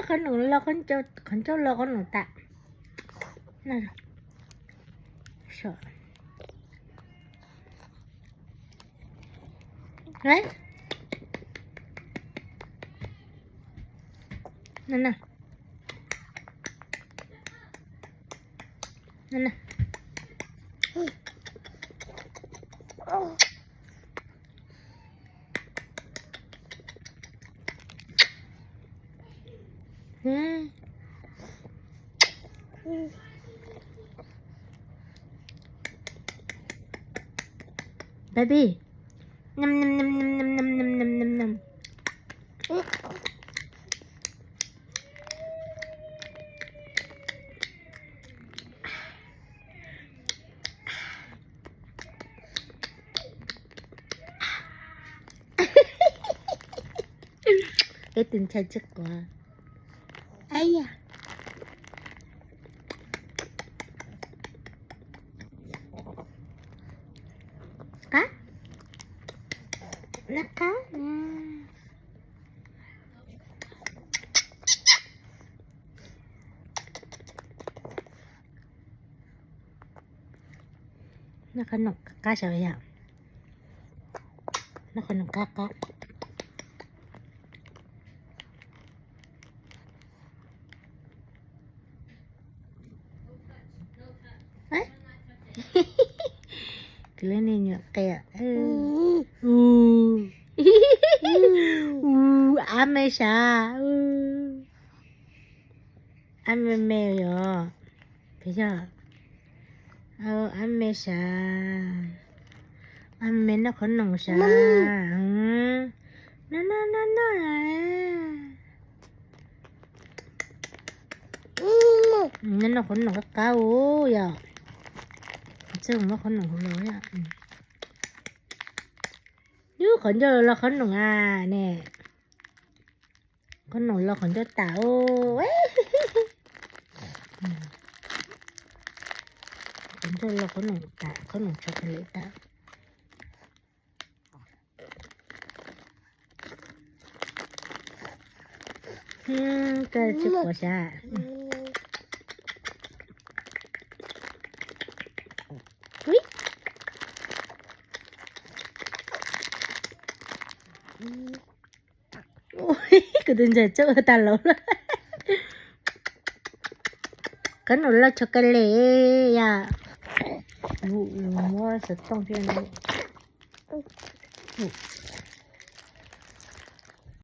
Qhov num los qhov ncauj, qhov ncauj los qhov num tas. Baby. Peb tus ntxhais tsis quav. Qab, noj qab. Noj qhov num qab qab sav yom. Noj qhov num qab qab. Kwv Leej niag nyuam qia. Ab me sav. Ab me me yom. Peb yog ab me sav. Ab me noj qhov num sav. No no no no. Noj qhov num qab qab yom. Txawj muab qhov num hauv los. Yus qhov ncauj los qhov num a ne. Qhov num los qhov ncauj tas. Qhov ncauj los qhov num tas, qhov num tshov ka le tas. Koj tsis quav sav. Kuv tus ntxhais txawj ua tas laus lawm. Qhov num los tshov ka le yom. Muab xov tooj thiab.